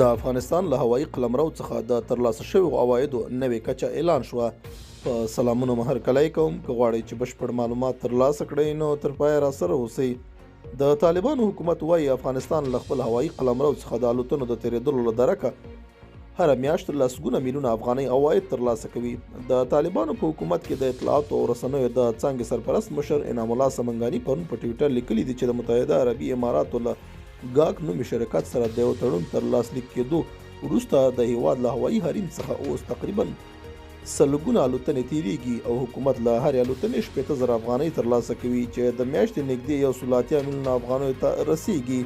د افغانستان له هوایي قلمرو څخه د ترلاسه شویو عوایدو نوې کچه اعلان شوه. په سلامونو مو هرکلی کوم. که غواړئ چې بشپړ معلومات ترلاسه کړئ نو تر پایه راسره اوسئ. د طالبانو حکومت وایي، افغانستان له خپل هوایي قلمرو څخه د الوتنو د تېرېدلو له درکه هره میاشت لسګونه میلیونه افغانۍ عواید ترلاسه کوي. د طالبانو په حکومت کې د اطلاعاتو او رسنیو د څانګې سرپرست مشر انعام الله سمنګاني پرون په ټویټر لیکلي دي چې د متحده عربي اماراتو له ګاک نومي شرکت سره د یو تړون تر لاسلیک کېدو وروسته د هېواد له هوایي حریم څخه اوس تقریباً سلګونه الوتنې تېرېږي او حکومت له هرې الوتنې 60,000 افغانۍ ترلاسه کوي چې د میاشتې نږدې 180 میلیونه افغانیو ته رسېږي.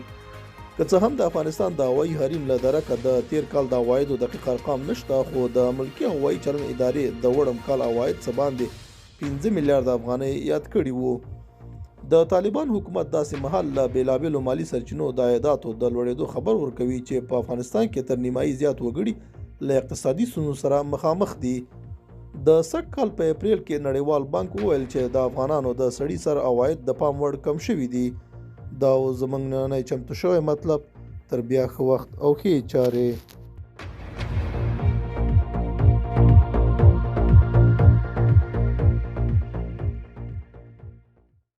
که څه هم د افغانستان د هوایي حریم له درکه د تېر کال د عوایدو دقیق ارقام نشته، خو د ملکي هوایي چلند ادارې د وړم کال عواید څه باندې 5 میلیارده افغانۍ یاد کړي وو. د طالبان حکومت داسې مهال له بېلابېلو مالي سرچینو د عایداتو د لوړېدو خبر ورکوي چې په افغانستان کې تر نیمایي زیات وګړي له اقتصادي ستونزو سره مخامخ دي. د سږ کال په اپریل کې نړیوال بانک وویل چې د افغانانو د سړي سر عواید د پام وړ کم شوي دي. دا و زموږ نننی چمتو شوی مطلب. تر بیا ښه وخت او ښې چارې.